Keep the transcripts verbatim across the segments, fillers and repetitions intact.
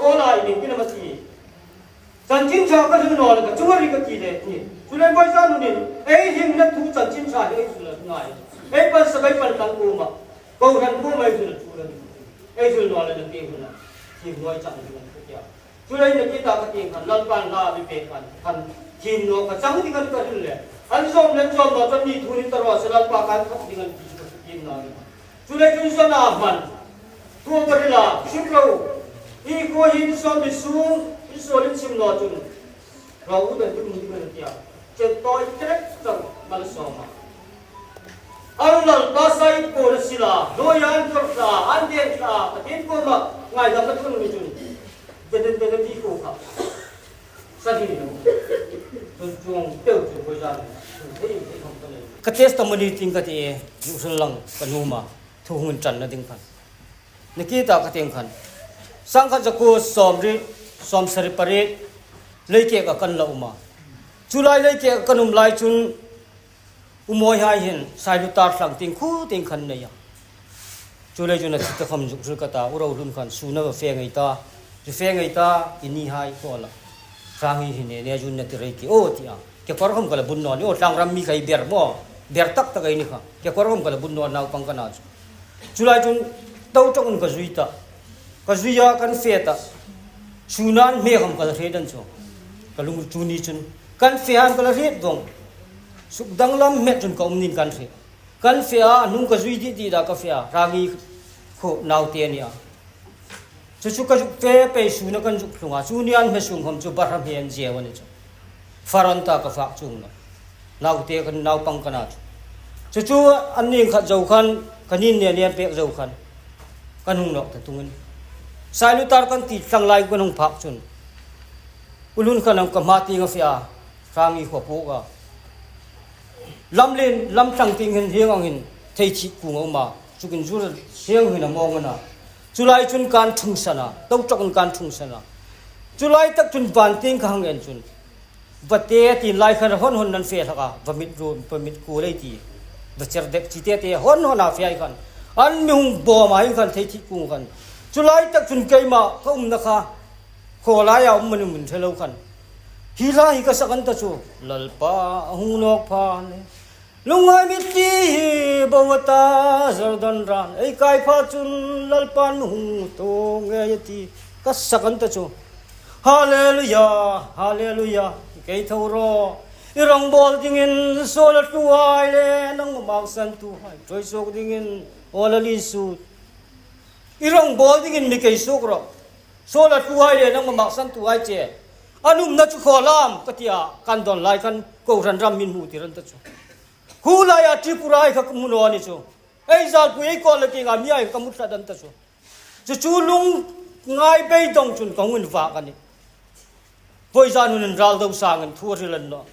Ko lai ni kina mati. Chanchin ṭha ka hril naw le ka chunga ri ka ti le ni. Chu lai voi zan ni. Ei hringna thu chanchin ṭha hi ei zul ngai. Ei pan sa ei pan tang ko ma. Ko ran ko mai zul chu ran. Ei zul naw le na ti huna. Ti noi chang ni ka ti a. Chu lai na ti ta ka ti khan Lalpan la mi pe khan. Khan. Thim naw ka chang ding an ka hril le. An zawm le zawm naw chun ni thu ni ta ro sa Lalpa kan khawm ding an ti ka ti naw le. Chu lai chun zana hman. Thu ka hril a, sim ro. I ko hin sawm ni sung, i sawlin sim naw chun. Ro u dan dum dum na tia. Chet toi trek chang mal sawm a. An Lalpa sai ko na sila, lo yan tor sa, an den sa, ka tin ko ma, ngai da ka thun mi chun. Deden deden di ko ka. Sa di no. Chun chung teu chu ko jan. Chun thei thei khom ka nei. Ka testimony ting ka ti e, yu sun lang ka nu ma. Thu hun chan na ding khan. Na ki ta ka ting khan. Sang khat za ko sawm ri, sawm sari pari. Lei ke ka kan la uma. Chu lai lei ke ka kan um lai chun. U mawi hai hin, sai lu tar thlang ting khu ting khan nei a. Chu lai chun a thi ta kham zuk zuk ka ta, u ro hlun khan, su na fe ngai ta, ri fe ngai ta, i ni hai ko la. Sang hi hi ne ne zun na ti rei ki, o ti a. Ke kor kham ka la bun naw ni, o tlang ram mi kai ber mo, ber tak tak ai ni kha. Ke kor kham ka la bun naw nau pang ka na chu. Chu lai chun, tau tawk un ka zui ta. Ka zui a kan fe ta. Su nan me kham ka la hre dan chu. Ka lung chu ni chun. Kan fe han ka la hre dong. Suk dang lam me chun ka um nin kan hre. Kan fe a, nung ka zui di di da ka fe a, rangi kho nau te ni a. Chu chu ka zuk fe pe su na kan zuk hlung a, chu ni an hme sung hom chu bar ham hen je wa ni chu. Faron ta ka fak chung na. Nau te kan nau pang ka na chu. Chu chu an ning khat zo khan, ka nin ne ne pek zo khan. Kan hung nok ta tungin. Sai lu tar kan ti thlang lai kan hung phak chun. U hlun khan ang ka ma ti nga fe a, rangi kho pu ka. Lam len, lam thlang ting hin hieng ang hin thei thi kung a um a, chukin zur hieng hin a mawng a na. Chu lai chun kan thung sana, tau tawk un kan thung sana. Chu lai tak chun van ting ka hang en chun. Va te ti lai khan hon hon nan fe hlak a, va mit ru, va mit ku lei ti. Va cher dek chi te te hon hon a fe ai khan. An mi hung bawm ai khan thei thi kung khan. Chu lai tak chun keima ka um na kha. Khaw lai a um mani mun thelo khan. Hi lai hi ka sak an ta chu. Lalpa a hung nawk pha le. Lungngai mit ti hi bo ta zar dan ran. Ei kai pha chun Lalpan hung to nge ti. Ka sak an ta chu. Hallelujah, hallelujah. Kei tho ro. I rong bol dingin so la tu hai le nang ma mak san tu hai. Troi sok dingin o la li su. I rong bol dingin mi kei sok ro. So la tu hai le nang ma mak san tu hai che. An um na chu khaw lam ka tia kan don lai kan ko ran ram min mu ti ran ta chu. Khu lai a Tripura ai kha ka mu naw ni chu. Ei zal pu ei ko la ki nga mi ai ka mu tla dan ta chu. Chu chu lungngai bei dong chun ka ngun va ka ni. Voi zan hun ral do sangin thu ri lan no.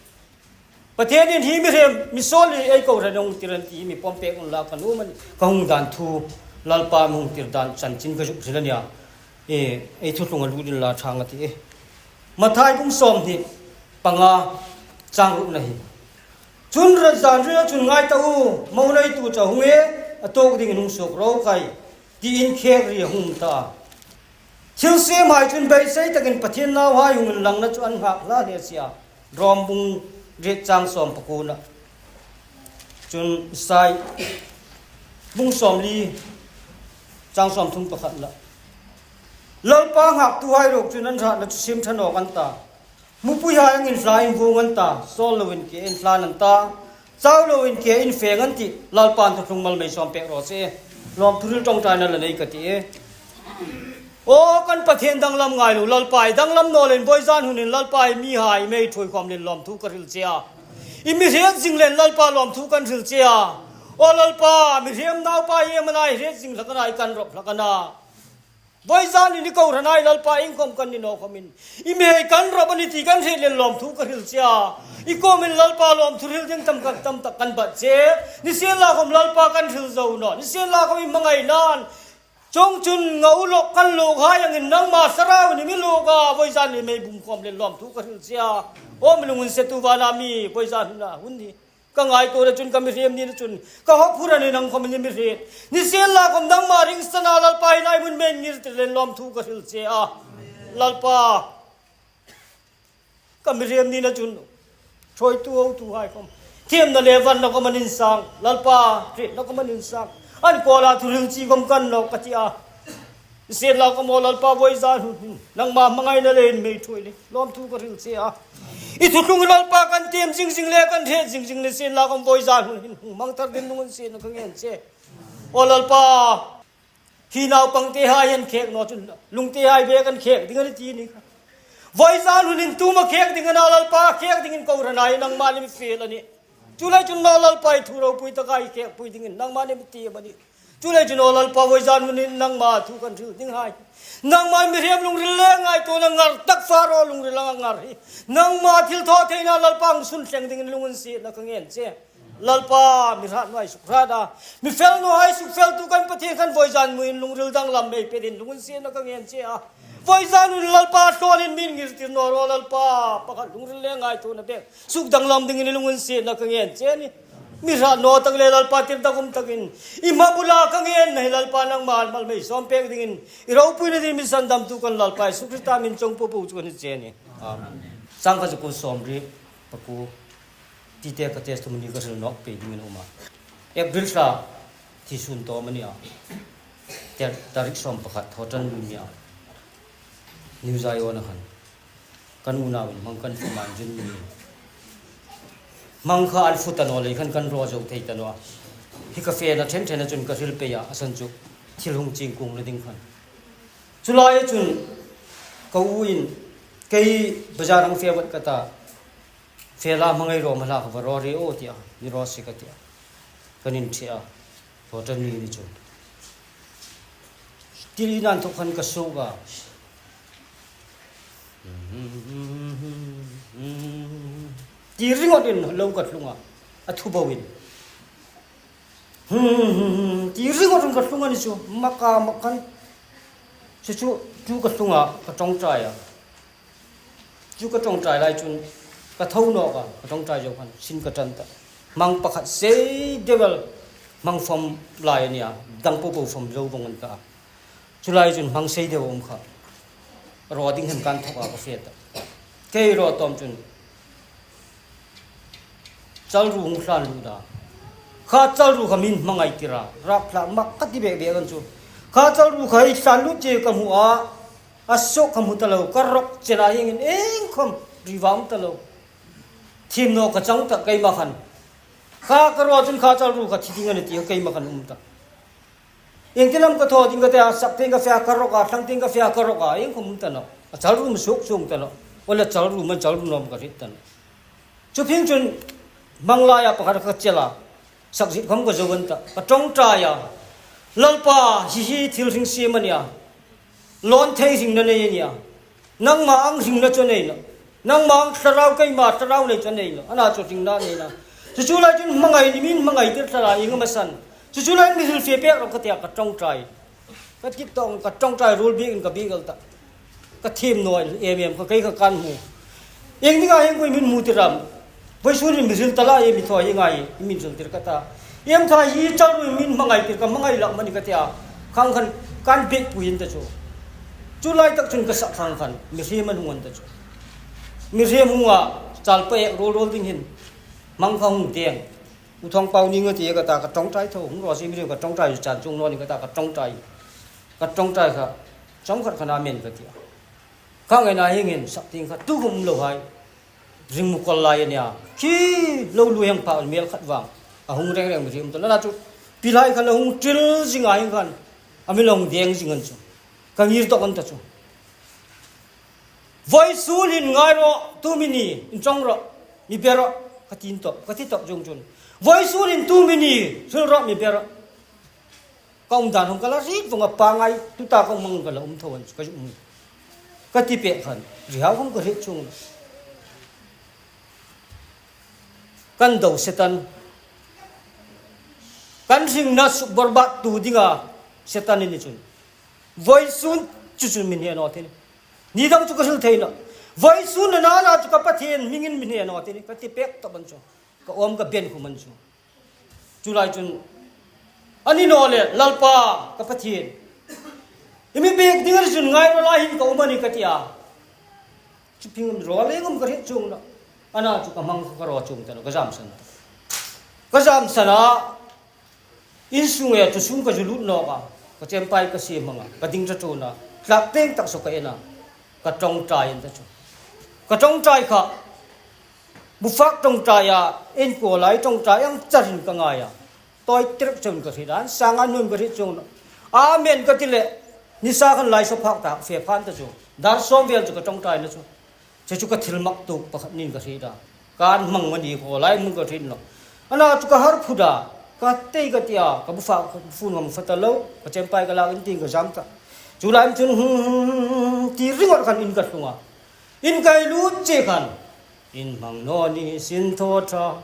Pathienin hi mi hrem, mi sawl hi ei ko ran hung tir an ti, mi pawm pek unla ka nuom a nih. Ka hung dan thu, Lalpa mi hung tir dan chanchin ka zuk hril a nia. E, ei thutlung a lut inla ṭha nga ti e. Mathai bung sawmhni panga chang rukna hi. Chun ran zan ri chun ngai ta u, mo neitu chu a hung e, a tuok dingin hung suok ro khai. Tiin khek ri a hung ta. Thilsiemhai chun beisei takin Pathien nauhai hung inlangna chu an nghak hle si a. Rom bung riet chang sawm pakuona. Chun Isai bung sawmli chang sawmthum pakhatna. Lalpa nghaktuhai ruok chun an hratna chu siem ṭha nawk an ta. Mupuihai angin hla invuong an ta, sawl loin ke inhlan an ta, chau loin ke infeng an tih, Lalpan thuthlung mal mei sawm pek raw se. Lawmthu hril ṭawngṭaina la nei ka ti e. Aw, kan Pathien danglam ngai lo, Lalpa i danglam naw leiin, voi zan hunin Lalpa i mihai mei thuoi khawm leiin lawmthu ka hril che a. I mi hriet zing leiin Lalpa lawmthu kan hril che a. Aw Lalpa, mihriem naupa i em a na, i hriet zing hlak a na, i kan rawp hlak a na. Voi zanin i kohranhai Lalpa iengkhawm kan ni naw khawmin, i mihai kan rawp a ni ti kan hriet leiin lawmthu ka hril che a. I kuomin Lalpa lawmthu hril ding tam tak, tam tak kan bat che. Nisienlakhawm Lalpa kan hril zo naw. Nisienlakhawm i hmangai nan. Chuongchun ngau lawk kan luokhai angin nangma Thlarauin i mi luok a. Voi zanin i mei bum khawm leiin lawmthu ka hril che a. Aw mi lunginsetu vana mi, voi zan huna hun hi. Ka ngaituona chun, ka mihriem nina chun ka hawphur a ni, nang khawm i ni mi hriet. Nisienlakhawm nangma ring sana Lalpa, hi lai hmun mei ngirtir leiin lawmthu ka hril che a. Lalpa, ka mihriem nina chun ṭhuoitu hotuhai khawm thiemna le varna khawm an insang. Lalpa, hrietna khawm an insang. An kuoma thuhril chi khawm kan nawk ka ti a. Nisienlakhawm aw Lalpa, vawizan hun hin nangma hmangaina leiin mei ṭhuoi leiin lawmthu ka hril che a. I thuthlung Lalpa, kan tiem zing zing le kan hriet zing zing, nisienlakhawm vawizan hun hin hung hmang thar dingin lunginsietna ka ngen che. Aw Lalpa, hi naupangtehai an khek naw chun lungtehai bek an khek ding a nih ti ni kha. Vawizan hun hin tu am a khek ding a na Lalpa, khek dingin kohran a nih, nangma ni mi fiel a nih. Chuleiin chun aw Lalpa, i thu ropui taka i khekpui dingin nangma ni mi tiem a nih. Chuleiin chun aw Lalpa, vawizan hun hin nangma thu kan hril dinghai, nangma mihriem lungril le ngaituona ngar tak, Faro lungril anga ngar hi nangma thilthawtheina Lalpa hung sun thleng dingin lunginsietna ka ngen che. Lalpa, mi hrat nawhai suk hrat a, mi fel nawhai suk feltu kan Pathien khan vawizan hun hin lungril danglam mei pe dingin lunginsietna ka ngen che a. Vawizan hun Lalpa, ṭhuoiin mi ngirtir naw ro Lalpa, pakhat lungril le ngaituona bek suk danglam dingin lunginsietna ka ngen che a nih. Mi hrat naw tak le Lalpa, tirdakum takin i hma bula ka ngenna hi Lalpa, nangma mal mei sawm pek dingin i ropuina dingin mi sandamtu kan Lalpa Isu Krista hmingin chawng po po chu kan ngen che a nih. Amen. Sangkhat zakuo sawmriet pakuo, Tite ka testimony ka hril nawk pei dingin a um a. April thla, thi sun tawm a ni a. Tar-, tarik sawm pakhat, Thawṭanni ni a. New Zion-a khan kan unauin hmang kan fam a, an zin ni. Hmang kha an fu ta naw lei khan kan raw zo thei ta naw a. Hi ka fena ṭhen ṭhena chun ka hril pei a, a san chu thil hung ching kungna ding khan. Chu laia chun ka uin, kei bazar hang fe vat ka ta, fe la hmangai ro, hma la kha va raw ri aw, tia, ni raw se ka tia. Kan inṭhe a, Thawṭanni ni chu. Thil inthawk khan ka suok a. Ti ringawtin lo ka tlung a, a thu boin. Ti ringawtin ka tlung a ni chu, mak a mak khan. Chu chu, chu ka tlung a, ka ṭawngṭai a. Chu ka ṭawngṭai lai chun ka tho nawk a, ka ṭawngṭai zo khan sin ka ṭan ta. Hmang pakhat sei deu el, hmang fam lai a nia, dang po po fam zo vawng an ta. Chu lai chun hmang sei deu a um kha. Raw ding hin kan thawk a, ka fe ta. Kei raw tawm chun chal ru hung hlan lut a. Kha chal ru kha min hmangai tir a, rap thla mak ka ti bek bek an chu. Kha chal ru kha i hlan lut che ka hmu a, a suok ka hmu ta lo, ka rawk chel a, hieng hin iengkhawm ri va um ta lo. Thim naw ka chang ta keima khan. Kha ka raw chun kha chal ru kha thi ding a ni ti keima khan um ta. Ieng tin am ka thaw ding ka ti a, sak tieng ka fe a, ka rawk a, thlang tieng ka fe a, ka rawk a, iengkhawm um ta naw. A chal ru ma suok chuong ta naw. Aw le, chal ru ma, chal ru naw ma ka hriet ta naw. Chu phing chun hmang laia pakhat ka chel a, sak zit khawm ka zo an ta. Ka ṭawngṭai a, Lalpa, hi hi thil hring siem a nia. Lawn thei hringna nei a nia. Nangma ang hringna chu nei nawh. Nangma ang thlarau, keima thlarau nei chu nei nawh. Ana chu hringna nei nawh. Chu chu lai chun hmangai ni, min hmangai tir thla la, ieng am a san. Chu chu lai mi hril fe pek rawh ka tia, ka ṭawngṭai. Ka tip tawng, ka ṭawngṭai ruol biekin ka biek el ta. Ka thiem naw el em em kha, kei kha kan hmu. Ieng dinga hieng kha i min hmu tir am? Vawisun hin mi hril ta la, i mi thaw hi ngai, i min hril tir ka ta. Ieng thaw hi chal ru min hmangai tir, ka hmangai lak mani ka tia. Khang khan kan biekpui an ta chu. Chu lai tak chun ka sak khang khan mihriem an hung an ta chu. Mihriem hung a, chal pa ek ruol ruol ding hin hmang kha hung deng. U Thawngpau ni nga ti ka ta, ka ṭawngṭai tho, hung raw si mihriem, ka ṭawngṭai chan chuong naw ning ka ta, ka ṭawngṭai. Ka ṭawngṭai kha, chawng khat khan a men ka tia. Ka ngaina hieng hin sak tieng kha tu khawm um lo hai. Ring mu kol lai a nia. Khi lo lu hieng pha mel khat vang. A hung reng reng mihriem ta la chu. Pi lai khan a hung ṭil zing a, hieng khan a mi lo hung deng zing an chu. Ka ngir tawk an ta chu. Vawisun hin ngai rawh, tu mi ni, inchawng rawh, mi be rawh, ka ti tawp, ka ti tawp chuong chun. Vawisun hin tu mi ni, hril rawh, mi be rawh. Ka um dan hawng ka la hriet vawng a, pangngai tuta ka um ang ka la um tho an chu ka um. Ka ti pek khan, ri hau hawng ka hriet chuong. Kan do Setan. Kan hringna suk borbat tu dinga Setan i ni chun. Vawisun chu chu min hne naw ti ni. Ni dang chu ka hril thei nawh. Vawisun a nana chu ka Pathien hmingin min hne naw ti ni. Ka ti pek tawp an chu. ka awm ka ben khum an chu. Chu lai chun, a ni naw leh, Lalpa, ka Pathien, i mi biek ding a ni chun ngai rawh, lai hin ka um a nih ka ti a. Chu ping um raw leng um ka hriet chuong nawh. Ana chu ka hmang ka raw chuong ta nawh, ka zamsan. Ka zamsan a, in sunga chu sum ka zu lut nawk a, ka chempai ka sie hmang a, ka ding ta chuong a, tlak teng tak saw ka en a, ka ṭawngṭai an ta chu. Ka ṭawngṭai kha, bufak ṭawngṭai a, inkuo lai ṭawngṭai ang charin ka ngai a. Tawi tirek chun ka hriet a, an sanga nun ka hriet chuong nawh. Amen ka ti leh, nisa khan lai saw phak tak fe phan ta chu. Dar sawm vel chu ka ṭawngṭai na chu. Chu chu ka thil mak tuk pakhat niin ka hriet a. Kan hmang mani khaw lai hmun ka hriet nawh. Ana chu ka har phut a, ka tei ka ti a, ka bufak, ka fun hmang fata lo, ka chempai ka lak in tieng ka zam ta. Chu lai chun, hmm, ti ringawt khan in ka tlung a. In kai lut che khan, in hmang naw ni sin thaw ṭha,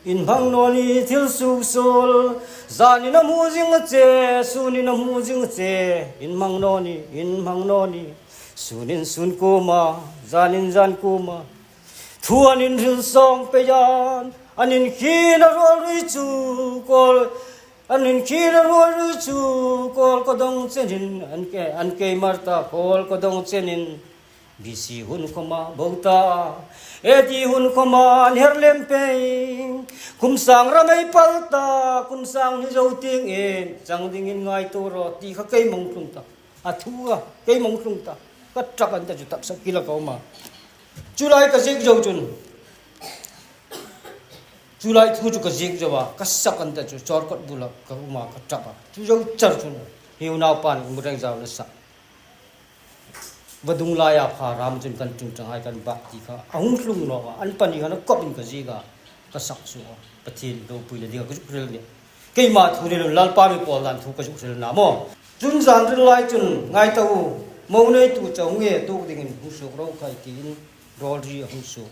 in hmang naw ni thil suk suol, zanin a hmu zing che, sunin a hmu zing che, in hmang naw ni, in hmang naw ni, sunin sun kuoma, zanin zan kuoma, thu an inhril sawng pei an, an inkhin a ruol rui chu, kawl, an inkhin a ruol rui chu, kawl ka dawng chenin, an ke, an keimar ta, kawl ka dawng chenin, B C hun khawma bo ta, A D hun khawma an her lem pei, kum sang ram ei pal ta, kum sang ni zo tieng en, chang dingin ngaituo rawh, ti kha kei mong tlung ta, a thu a, kei mong tlung ta, ka ṭap an ta chu taksa kila ka um a. Chu lai ka ziek zo chun, chu lai thu chu ka ziek zo a, ka sak an ta chu, chawr kawt bula ka um a, ka ṭap a. Chu zo char chun, hi unaupan mu reng zau na sa. Vadung laia pha ram chun kan ṭingṭanghai kan bak ti kha a hung tlung nawk a, an pahni khan a kawpin ka ziek a, ka sak suok a, Pathien ropui le dinga ka zuk hril a nih. Keima thu ni lo, Lalpa mi pawl dan thu ka zuk hril a nih maw. Chun zan ril lai chun ngai ta u, mo neitu chau nge tuk dingin hung suok ro khai tiin rawl ri a hung suok.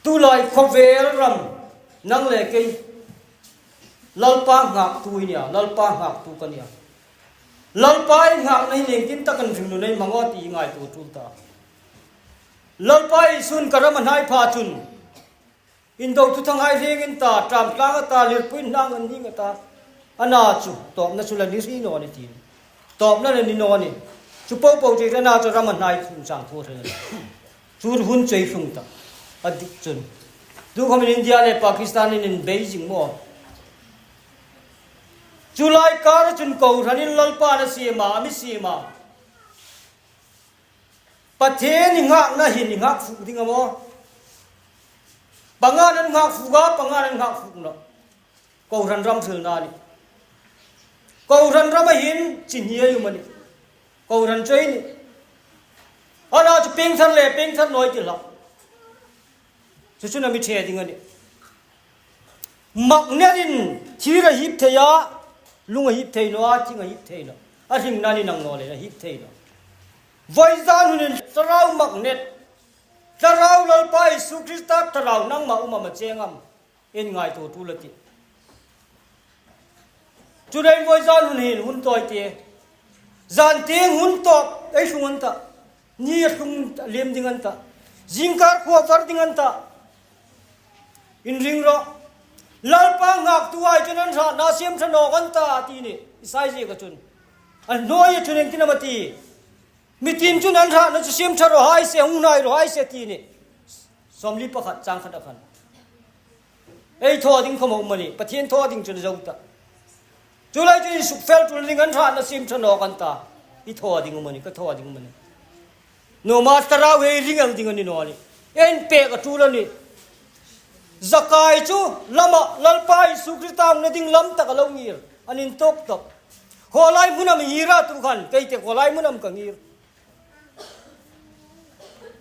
Tu lai khawvel ram nang le kei Lalpa nghaktu i nia, Lalpa nghaktu ka nia. Lalpa i nghakna hi lengtin takin hringnun ei hmang aw ti ngaituo tul ta. Lalpa Isun ka ram a hnai pha chun, indo thuthanghai hreng in ta, ṭam tlang a ta, lirpui hnang an hning a ta. Ana chu, tawpna chu la ni hri naw ni ti. Tawpna la ni naw ni. Chu po po ti rena chu ram a hnai chun chang thu hreng. Chu hun chei hlung ta. A dik chun. Tu khawmin India le Pakistan in inbei zing maw. Chu lai kara chun kohranin Lalpan a siem a, a mi siem a. Pathien i nghakna hin i nghak fuk ding a maw. Pangan an nghak fuk a, pangan an nghak fuk nawh. Kohran ram hrilna a nih. Kohran rama hin chin hi ei um a nih. Kohran chu ei nih. Ana chu piengthar le piengthar naw ei ti hlak. Chu chu a mi ṭhe ding a nih. Magnet-in thir a hip thei a, lung a hip thei naw a, thing a hip thei naw. A hringna ni nang naw le, a hip thei naw. Vawizan hunin thlarau magnet, thlarau Lalpa Isu Krista thlarau nangma um am a cheng am, ei ngaituo tul a tih. Chu dai vawizan hun hin hun tawi te. Zan tieng hun tawp ei hlung an ta. Ni a hlung lem ding an ta. Zingkar khua var ding an ta. Inring rawh. Lalpa nghaktuhai chun an hratna siem ṭha nawk an ta ti nih. Isai zieka chun. A hnuoia chun engtin am a ti. Mitin chun an hratna chu siem ṭha raw hai se, hung hnai raw hai se ti nih. Sawmli pakhat chang khat a khan. Ei thaw ding khawm a um a nih. Pathien thaw ding chu a zo ta. Chu lai chu insuk fel tul ding an hratna siem ṭha nawk an ta. I thaw ding um a nih, ka thaw ding um a nih. Numa thlarau hi ring el ding a ni naw nih. Inpek a tul a nih. Zakai chu lama Lalpa Isu Krista hungna ding lam tak a lo ngir. An intuok tawp. Khawlai hmun am i ngir a tu khan, kei te khawlai hmun am ka ngir.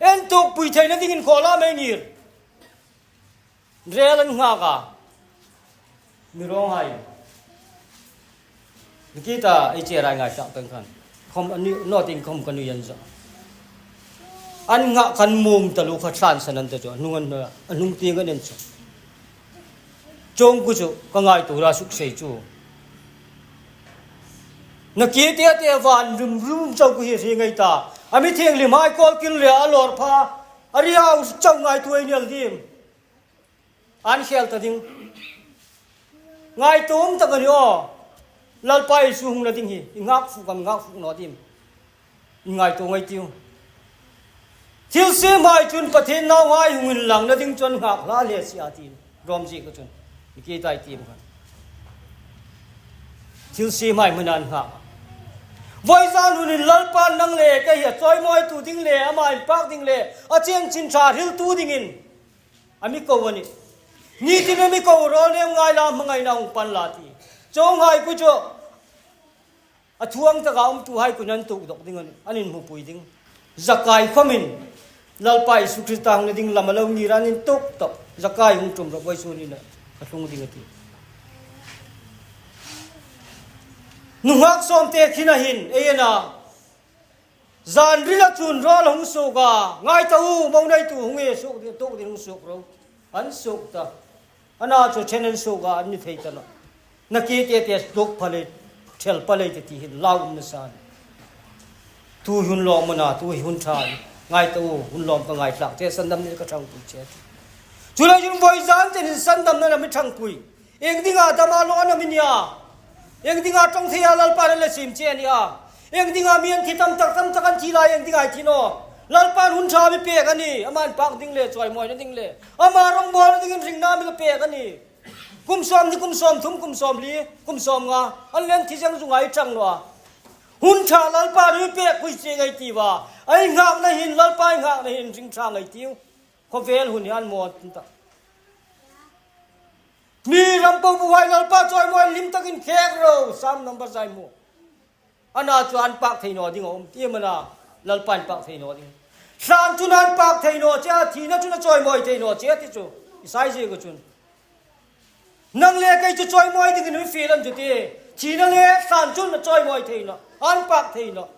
Intuokpui theina dingin khawlam ei ngir. Rel an nghak a. Mi rawng hai. Nikita ei che rai ngai tak peng khan. Khawm a ni naw ting khawm ka nuoi an za. An nghak khan mum ta lu kha thlan san an ta chu. A hnung an hnuoi, a hnung tieng an en chu. Chawng ku chu ka ngaituo ra suk sei chu. Na ki te te van rum rum chau ku hi hri ngai ta. A mi thienghlimhai kawl kil le a lawr pha. A ri hau chau ngaituo ei ni el dim. An khel ta ding. Ngaituo um tak a ni aw. Lalpa Isu hungna ding hi i ngak fuk am, ngak fuk naw dim? I ngaituo ngai tiu. Thilsiem hai chun Pathien nauhai hung inlangna ding chun ngak hla le si a ti. Rom ziek chun. I ki tai tim khan. Thilsiem hai hmun an ngak. Voizan hunin Lalpa nang le kei hi a chawimawitu ding le, ama inpak ding le, a chanchin ṭha hriltu dingin a mi ko a nih. Ni tin a mi ko, rawl nem ngai la, hmangaina hung pan la ti. Chuong hai khu chu a thuong taka umtuhai kunin an tuk dawk ding a nih, an inhmupui ding. Zakai khomin Lalpa Isu Krista hungna ding lam a lo ngir a, an intuk tawk. Zakai hung ṭum rawh, voisun hin a tlung ding a ti. Nunghak sawmte khin a hin, ei en a. Zanrila chun rawl hung suok a, ngai ta u, mo neitu hung e, suok ding, tuk ding hung suok ro. An suok ta. Ana chu chen an suok a, an ni thei ta naw. Na ki te te tuk pha le, thel pha le te ti hin lau um nasa. Tu hun lawm a na, tu hun ṭha. Ngai ta u, hun lawm ka ngaithlak che, sandamna ka ṭhangpui che. Chu lai chun voizan te hin sandamna a mi ṭhangpui. Ieng dinga dam a lo a na mi nia? Ieng dinga ṭawng theia Lalpan a la siem che a nia? Ieng dinga mi an thi tam tak, tam tak an thi lai, ieng dinga i thi naw? Lalpan hun ṭha mi pek a nih, ama inpak ding le, chawimawina ding le, ama rongbawlna dingin ringna mi la pek a nih. Kum sawmhni, kum sawmthum, kum sawmli, kum sawmnga, an lien thi zeng zunga i ṭhang naw a. Hun ṭha Lalpan mi pek khuo che ngai ti va. Ei ngakna hin, Lalpa ei ngakna hin ring ṭha ngai tiu. Khawvel hun hi an maw tin ta. Mi ram po po hai Lalpa chawimawi hlim takin khek ro, Sam number zai mu. Ana chu an pak thei naw ding a um, ti mana Lalpa inpak thei naw ding. Thlan chun an pak thei naw che, thina chun a chawimawi thei naw che ti chu. Isai ziek chun. Nang le kei chu chawimawi dingin mi fiel an chu ti. Thina le thlan chun a chawimawi thei naw, an pak thei naw.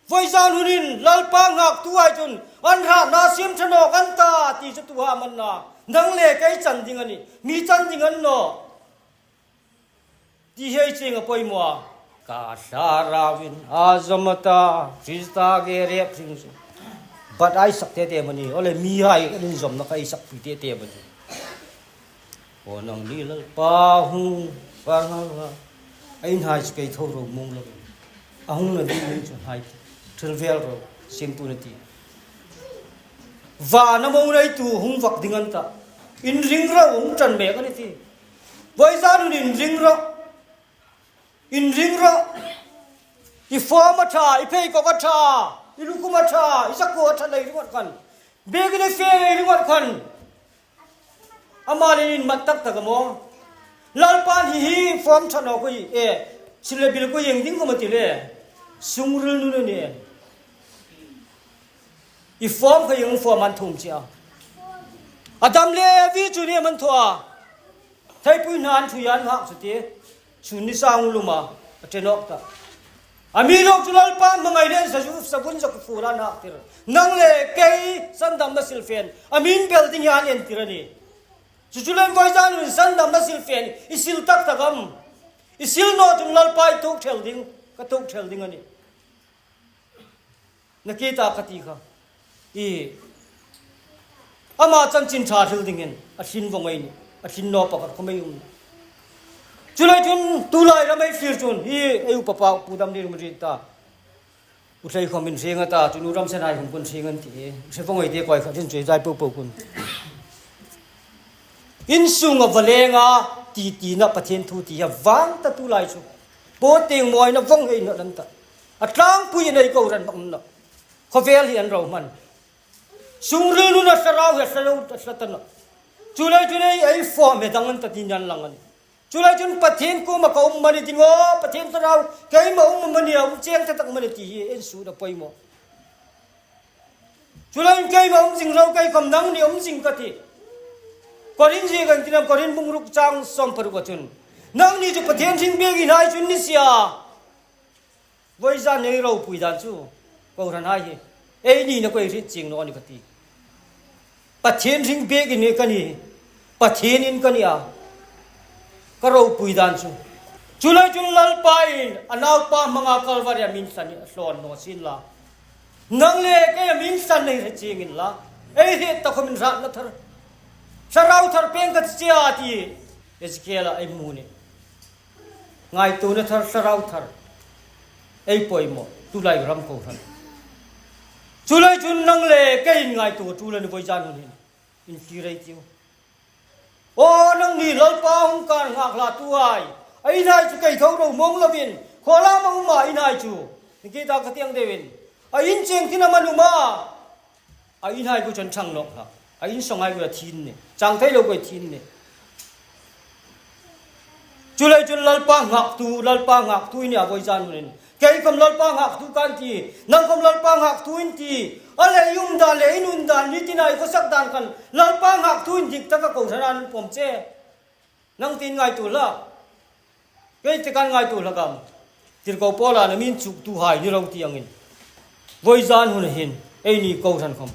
Voizan hunin Lalpa ngaktuhai chun an hratna siem ṭha nawk an ta ti chu tuha amanna. Nang le kei chan ding a nih. Mi chan ding a ni naw. Ti hei ching a poimaw a. Ka thlarauin a zawm a ta, Krista ke rep hring chu. Bat ei sak te te maw ni, ole mi hai an inzawmna ka ei sakpui te te maw ni. Aw nangni Lalpa hung far hal a. A in hai chu kei tho ro mong lo. A hungna ding min chu hai. Thil vel ro, siemtu na ti. Vana mo neitu hung vak ding an ta. Inring ro, hung ṭan mek a ni ti. Voizan hun inring ro. Inring ro. I form a ṭha, i pheikhawk a ṭha, i lukhum a ṭha, i sakhuo a ṭha lei ringawt khan. Biekin a fe lei ringawt khan. Ama le inmat tak tak a maw. Lalpan hi hi form ṭha naw kha hi, e, sil le bil kha ieng ding khawm a ti le. Sungril nun a ni. I form kha ieng form an thum che a. Adam le Evi chu ni man thaw a. Theipui hna an thui an hak chu ti. Chun ni sang luma a ṭe nawk ta. A mi nawk chu Lalpa hmangai le sa ju sa bun sa ku fu la nak tir. Nang le kei sandamna silfen a min bel ding hian en tir a ni. Chu chu lem voizan hun sandamna silfen i sil tak tak am? I sil naw chun Lalpa i tuk thel ding, ka tuk thel ding a ni. Na ki ta ka ti kha. I ama chanchin ṭha hril dingin a hrin vawng ei ni, a hrin naw pakhat khawm ei um. Chu lai chun tu lai ram ei fir chun hi ei upa pa Pu Damli rum ri ta. U hlei khawm in hring a ta, chu nu ram sen hai khawm kun hring an ti. Hre vawng ei te koi kha chin chu ei zai po po kun. Insung a va leng a, ti tina Pathien thu ti a vang ta tu lai chu. Paw tieng mawina vawng hei na dan ta. A tlangpui nei ko ran bang na. Khawvel hi an ro hman. Sungril nun a thlarau hi a thlarau a thla ta na. Chu lai chu nei ei form he dang an ta ti nan lang a ni. Chu lai chun Pathien kuoma ka um mani ding aw, Pathien thlarau keima um mani a um cheng ta tak mani ti hi en su na poimaw. Chu lai keima um zing ro kei khawm nangni um zing ka ti. Korin ziek an ti nam Korin bung ruk chang sawm paruk a chun. Nangni chu Pathien hring biekin hai chun ni sia. Voizan ei ropui dan chu, kohran hai hi. Ei ni na koi hriet chieng naw ni ka ti. Pathien hring biekin ka ni. Pathien in ka ni a. Ka ropui dan chu. Chu lai chun Lalpa in a naupa hmanga Kalvari a min thlan hi a hlawn naw sin la. Nang le kei a min thlan nei hre chieng in la. Ei hriet ta khawmin hratna thar. Thlarau thar peng ka ti che a ti. Ezekiela ei hmu ni. Ngaituona thar, thlarau thar. Ei poimaw, tulai ram kohran. Chuleiin chun nang le keiin ngaituo tul a ni vawizan hun hin. Inthlir ei tiu. Aw, nangni Lalpa hung kar nghak hlatuhai. A inhai chu kei tho ro mawng lovin. Khawlam a um a inhai chu. Ni ki ta ka tieng deuin. A in cheng tina man um a. A inhai ku chun chang nawk hla. A in sanghai ku a thin ni. Chang thei lo ku a thin ni. Chuleiin chun Lalpa nghaktu, Lalpa nghaktu i ni a vawizan hun hin. Kei khom Lalpa nghaktu ka ti, nang khom Lalpa nghaktu in ti. A le i um dan le i nun dan ni tina i khawsak dan khan Lalpa nghaktu in dik taka kohran an pawm che. Nang tin ngaituo la. Kei te kan ngaituo hlak am. Tirko Paula na min chuktuhai ni ro ti angin. Vawizan hun hin, eini kohran khom.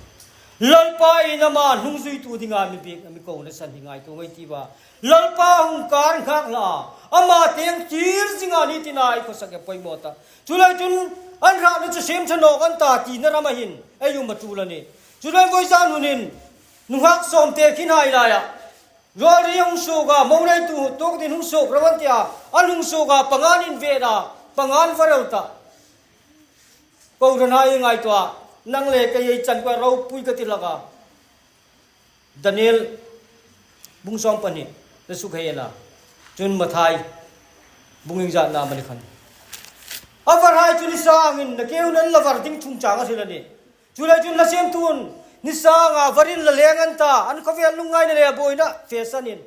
Lalpa in ama hnungzuitu dinga mi bik, mi kona san hi ngaituo ngei ti va. Lalpa hung kar nghak hla, ama tieng thlir zinga ni tina i khawsak a poimaw ta. Chuleiin chun an hrahna chu siem tha nawk an ta tina rama hin, ei um a tul a ni. Chuleiin vawizan hun hin, nunghak sawm te khin hai laia. Ruolri hung suok a, mo nei tu, tuok din hung suok ro an tia, an hung suok a, pangan in ve da, pangan va rel ta. Kohranhai ngaituo a, nang le kei ei chan kua ropui ka ti hlak a. Daniel, bung sawm pahni, le suk hei ena. Chun Mathai, bung iengzatna mani khan. A varhai chu ni sangin, na keu nan la var ding chungchang a hril a ni. Chuleiin chun la siem tun, ni sanga varin la leng an ta, an khawvel lungngaina le buoina, fe sanin.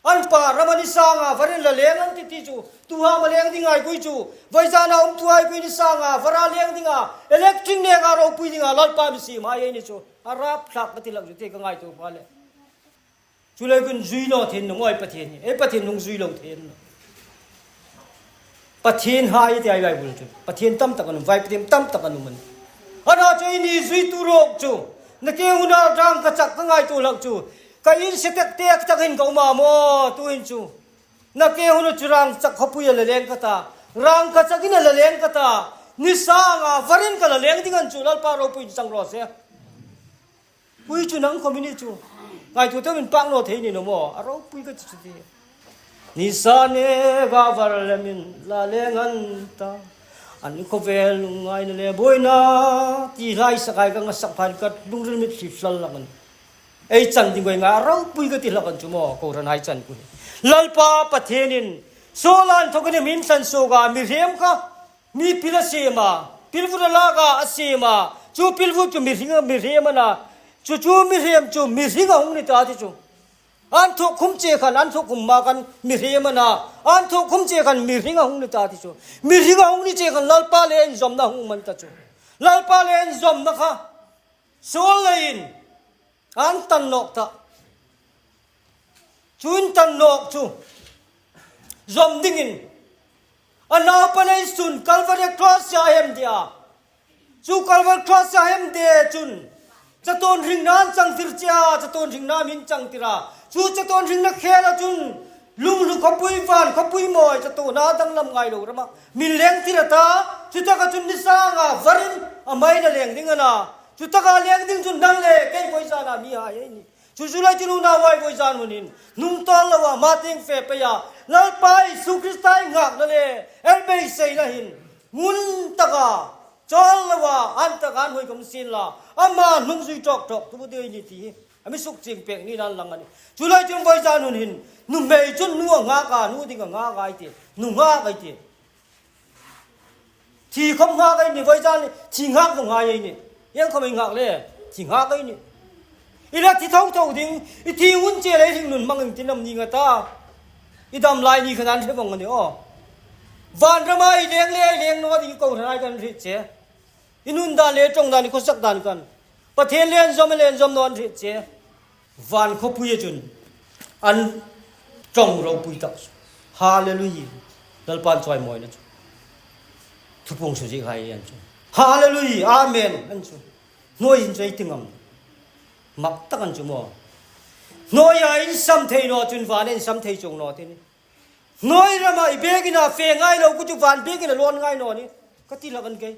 An pa rama ni sanga varin la leng an ti ti chu, tu ha ma leng ding ai kui chu, vawizana um tu ai kui ni sanga, vara leng dinga, electric neka ropui dinga, Lalpa mi siem hai ei ni chu, a rap thlak ka ti hlak chu te ka ngaituo pha le. Chuleiin zui naw thei naw maw ei Pathien hi, ei Pathien hnung zui lo thei naw. Pathien hai ti ai Bible chu. Pathien tam tak an um, vai Pathien tam tak an um a nih. Ana chu eini zuitu ruok chu. Na ke huna rangkachak ka ngaituo hlak chu. Ka inse tek tek tak hin ka um a maw, tuhin chu. Na ke huna chu rangchak khawpui a la leng ka ta. Rangkachak in a la leng ka ta. Ni sanga varin ka la leng ding an chu Lalpa ropui chang raw se. Kui chu nang khom i ni chu. Ngaituo tawmin pak naw thei ni naw maw. A ropui ka ti chu ti. Ni sa neka var lemin la leng an ta. An khawvel lungngaina le buoina. Ti hlai sakai ka ngasak phan ka lungril mit hli hlal hlak a nih. Ei chan ding ngei nga a ropui ka ti hlak an chu maw. Kohranhai chan ku hi. Lalpa Pathienin. Saula inthawkin a mi hlan suok a mihriem kha. Mi pil a siem a, pilvut a lak a, a siem a, chu pilvut chu mihriem, mihriem a na, chu chu mihriem chu mihring a hung ni ta ti chu. An thuok khum che khan, an thuok khum ma khan mihriem a na, an thuok khum che khan mihring a hung ni ta ti chu. Mihring a hung ni che khan Lalpa le inzawmna hung man ta chu. Lalpa le inzawmna kha, Saul leiin, an tan nawk ta. Chu intan nawk chu zawm dingin a naupa nei sun Calvary Cross-a a hem de a. Chu Calvary Cross-a a hem de chun chatuon hringna an changtir che a, chatuon hringna min changtir a. Chu chatuon hringna khela chun lunghlu khawpui, van khawpui mawi chatuona danglam ngai lo rama min lengtir a ta. Chutaka chun ni sanga varin a maina leng ding a na. Chutaka leng ding chun nang le kei vawizana mihai ei ni. Chu chu lai chu nunau hai vawizan hunin, hnung tawl loa, ma tieng fe peia, Lalpa Isu Krista ei nghakna le ei beiseina hin, ngun taka, chawl loa, an taka an hoi khom sien la, ama hnung zui tawk tawk tu bu dei ni ti hi, a mi suk ching pek ni nan lang a nih. Chu lai chun vawizan hunin, nuhmei chun nu a nghak a, nu ding a nghak a ei ti, nunghak ei ti. Thi khom nghak ei ni, vawizan thi nghak khom nghak ei ni. Ieng khom ei nghak le, thi nghak ei ni. I la thi tho tho ding, i thi hun che le hringnun hmang in ti nam ni nga ta. I dam lai ni khan an hre vong a ni aw. Van rama i leng le, i leng naw ding kohranhai kan hriet che. I nun dan le, ṭawng dan, i khawsak dan khan. Pathien le inzawm, le inzawm naw an hriet che. Van khawpuia chun an ṭawng ropui tak chu. Hallelujah. Lalpan chawimawina chu. Thupuong suzie hai an chu. Hallelujah. Amen. An chu. Hnuoiin chu ei ti ngam. Mak tak an chu maw. Hnuoia insam thei naw chun vanin sam thei chuong naw ti ni. Hnuoi rama i biekina fe ngai lo ku chu van biekina lawn ngai naw ni. Ka ti hlak an kei.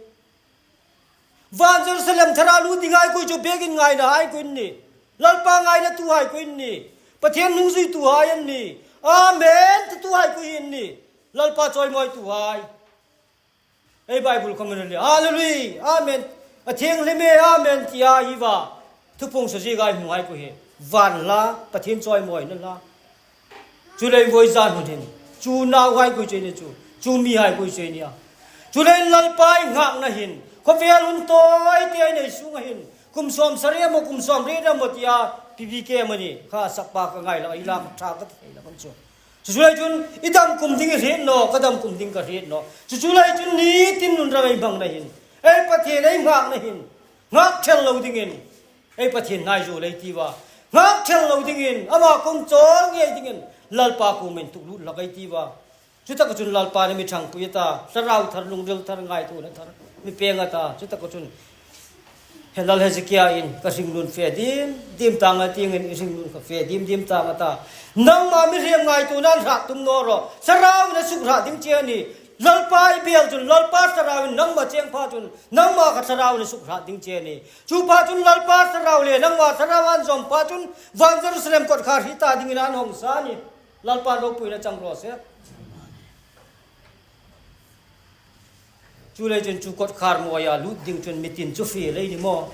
Van Jerusalem thara lut ding hai kui chu biekin ngaina hai kui ni. Lalpa ngainatuhai koi an nih? Pathien hnungzuituhai an nih. Amen tituhai koi an nih? Lalpa chawimawituhai. Ei Bible khawm a ni le, Hallelujah, Amen. A thienghlim e, Amen, ti a hi va. Thupuong sa zie gai hmu hai koi hi. Van hla, Pathien chawimawina hla. Chu lei voi zan hun hin. Chu nauhai koi chu ei ni chu. Chu mihai koi chu ei ni a. Chu lei Lalpa ei nghakna hin. Khawvel hun tawi te ei nei sunga hin. Kum sawmsari maw, kum sawmriet maw ti a. P B K maw ni. Kha sakpa ka ngai la, ei la ka ṭha ka thei la kan chu. Chu chu lai chun, i dam kum ding i hriet naw, ka dam kum ding ka hriet naw. Chu chu lai chun ni tin nun ram ei hmangna hin. Ei Pathien ei nghakna hin. Nghak thel lo dingin. Ei Pathien hnai zo lei ti va. Nghak thel lo dingin. Ama kong chawl ngei dingin. Lalpa kuomah intuklut hlak ei ti va. Chu taka chun Lalpa'n mi ṭhangpui a ta. Thlarau thar, lungril thar, ngaituona thar. Mi pêng a ta. Chu taka chun. He Lal Hezekia in ka hringnun fe dim dim tang a, tieng in i hringnun ka fe dim dim tang a ta. Nangma mihriem ngaituona hrat tum naw ro. Thlarauin a suk hrah ding che a nih. Lalpa i biel chun, Lalpa Thlarauin nangma cheng pha chun, nangma kha Thlarauin a suk hrah ding che a nih. Chu pha chun Lalpa Thlarau le nangma Thlarau an zawm pha chun, van Jerusalem kawtkhar hi ta dingin an hawng sa a nih. Lalpa ropuina chang raw se. Chu lei chun chu kawtkhar mawi a lut ding chun mi tin chu fiel ei ni maw?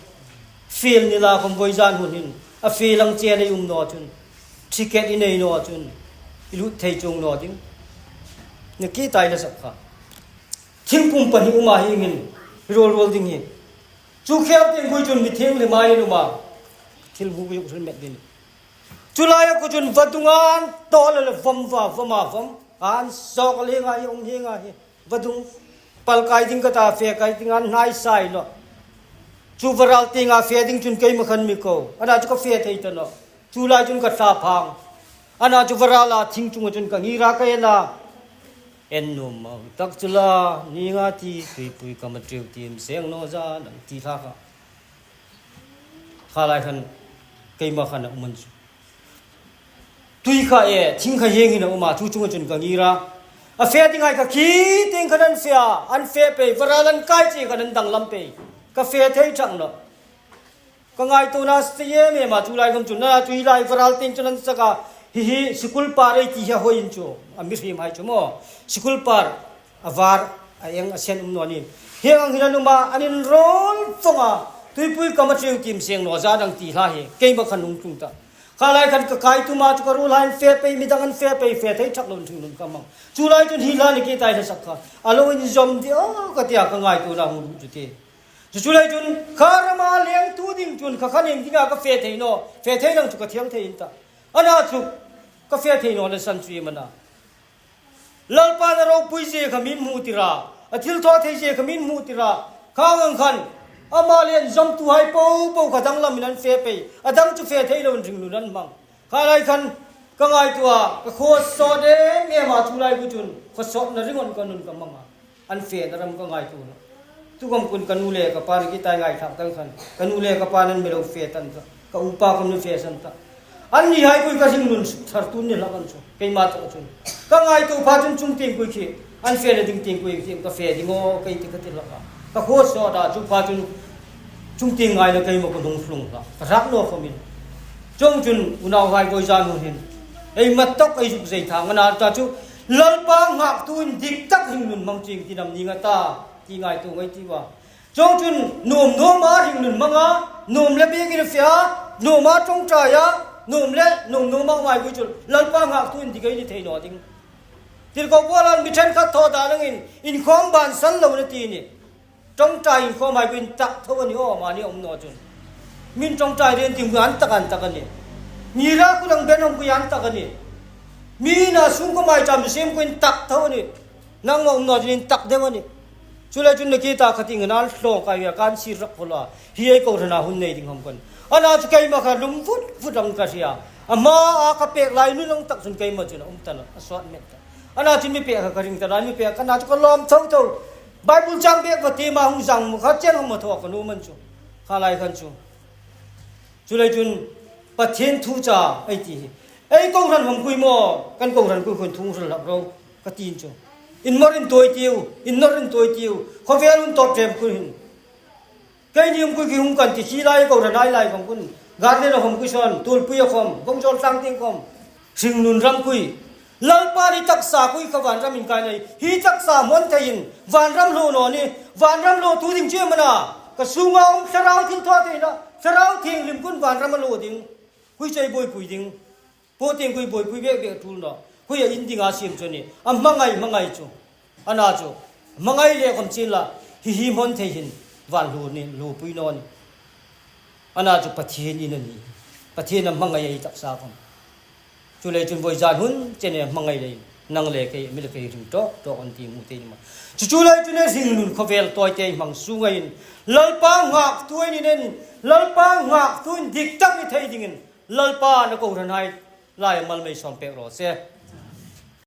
Fiel ni la khawm voi zan hun hin. A fiel ang che lei um naw chun. Ticket i nei naw chun. I lut thei chuong naw ding. Ni ki tai la sak kha. Thingpum pahni um a hieng hin. Ruol ruol ding hi. Chu khel tieng koi chun mi thienghlim ei um a. Thil bu bu hril met ding. Chu laia koi chun vadung an tawl le vom va, vom a vom. An sawk le ngai um hi ngai hi. Vadung pal kai ding ka ta, fe kai ding an hnai sai lo. Chu varal tienga fe ding chun keima khan mi ko. Ana chu ka fe thei ta naw. Chu lai chun ka tla phang. Ana chu varala thing chunga chun ka ngir a ka en a. En nuom ang tak chu la, ni nga ti, tuipui ka ma tiu tim seng naw za nang ti hla kha. Kha lai khan keima khan a um an chu. Tui kha e, thing kha hieng hin a um a, chu chunga chun ka ngir a. A fe dinghai kha khi tieng khan an fe a, an fe pei, varal an kai che khan an danglam pei. Ka fe thei thak naw. Ka ngaituona a ṭha em em a chu lai khawm chu, na chu hi lai varal tieng chun an sak a, hi hi sikul par ei ti hi a hoi in chu, a mihriemhai chu maw. Sikul par, a var, a eng, a sen um naw nih. Hieng ang hin an um a, an inruol vong a, tuipui ka ma tiu tim seng naw za nang ti hla hi, keima khan hung tlung ta. Kha lai khan ka kai tuma chu ka ruolhai an fe pei, midang an fe pei, fe thei thak lo hringnun ka mang. Chu lai chun hi hla ni ki tai hla sak kha. A lo inzawm deu ka tia ka ngaituona hung lut chu ti. Chu chu lai chun kha rama lengtu ding chun kha khan ieng dinga ka fe thei naw, fe thei nang chu ka thiel thei in ta. Ana chu ka fe thei naw le san chu iem a na. Lalpa'n a ropuizie kha min hmu tir a, a thilthawtheizie kha min hmu tir a, kha ang khan ama le an zawmtuhai po po kha danglamin an fe pei, a dang chu fe thei loin hringnun an hmang. Kha lai khan ka ngaituo a, ka khaw sawt em em a chu lai kha chun, khaw sawtna ringot ka nun ka mang a. An fena ram ka ngaituo naw. Tu khawm khun ka nu le ka pa ni ki tai ngai thak tang khan. Ka nu le ka pa an mi lo fe tan ta. Ka upa khawm an fe san ta. Annihai kha ka hringnun suk thar tu ni hlak an chu. Keima tak chun. Ka ngaituo pha chun chung tieng kha khi. An fena ding tieng kha khi ka fe ding aw, ka ti ka ti hlak a. Ka khaw sawt a chu pha chun chung tieng ngaina keima ka hung hlung hlak. Ka rak naw khawmin. Chuong chun unauhai voi zan hun hin. Ei ma tawk ei zuk zei thang a na ta chu Lalpa nghaktu indik tak hringnun hmang chieng ti nam ni nga ta, ti ngaituo ngei ti va. Chuong chun nuom nuoma hringnun hmang a, nuom le biekin a fe a, nuoma ṭawngṭai a, nuom le nuom nuoma ngai kha chun Lalpa nghaktu indik ei ni thei naw ding. Tirko Paulan mi ṭhenkhat thaw dan angin, inkhawm bansan lo na ti ni. Ṭawngṭai inkhawmhai kha intak tho a ni aw, mani a um naw chun. Min ṭawngṭai ren ding kha an tak an tak a nih. Mi ra kha dang ben hawng kha an tak a nih. Mi na sung kha mai cham siem kha intak tho a nih. Nangma um naw chun intak deu a nih. Chu lai chun na ki ta kha tieng an hlawk a, kan sir rak phaw la. Hi ei kohrana hun nei ding hawm khan. Ana chu keima kha lum vut vut ang ka hria. A hma a ka pek lai nun ang tak chun keima chun a um ta naw, a sawt met ta. Ana chu mi pek kha ka ring ta lai, mi pek kha na chu ka lawm tho tho. Bible chang bek ka ti ma hung zang mu kha chen hawm a thaw ka nu man chu. Kha lai khan chu. Chu lai chun Pathien thu cha ei ti hi. Ei kohran hawm kha maw, kan kohran kha khun thu hre hlak ro ka ti chu. Inmawr intuoi tiu, innawr intuoi tiu. Khawvel hun tawp ṭem kha hin. Keini um kha khi hung kan ti khi lai kohran ai lai khawm khun. Garden of Home Mission, Tulpui a khawm, Vawngzawl tlang tieng khawm, hringnun ram khui. Lalpa ni taksa khui kha vanram inkai nei. Hi taksa hmawn theiin vanram hluo naw ni, vanram hluotu ding chu am a na. Ka sunga um Thlarau thil thaw theina, Thlarau Thienghlim khun vanram a hluo ding. Khui chu ei buoipui ding. Pawtieng khui buoipui bek bek tul naw. Khui a in dinga siem chu ni. A hmangai hmangai chu. A na chu. Hmangai le khawm chin la. Hi hi hmawn thei hin. Van hluo ni, hluopui naw ni. A na chu Pathien in a ni. Pathien a hmangai ei taksa khawm. Chuleiin chun voi zan hun chen a hmangai lei. Nang le kei, mi le kei hring tawk tawk an ti mu te ni ma. Chu chuleiin chun ei hringnun khawvel tawi te hmang sunga in. Lalpa nghaktu ei ni nen. Lalpa nghaktu indik tak ni thei dingin. Lalpa na kohranhai lai mal mei sawm pek raw se.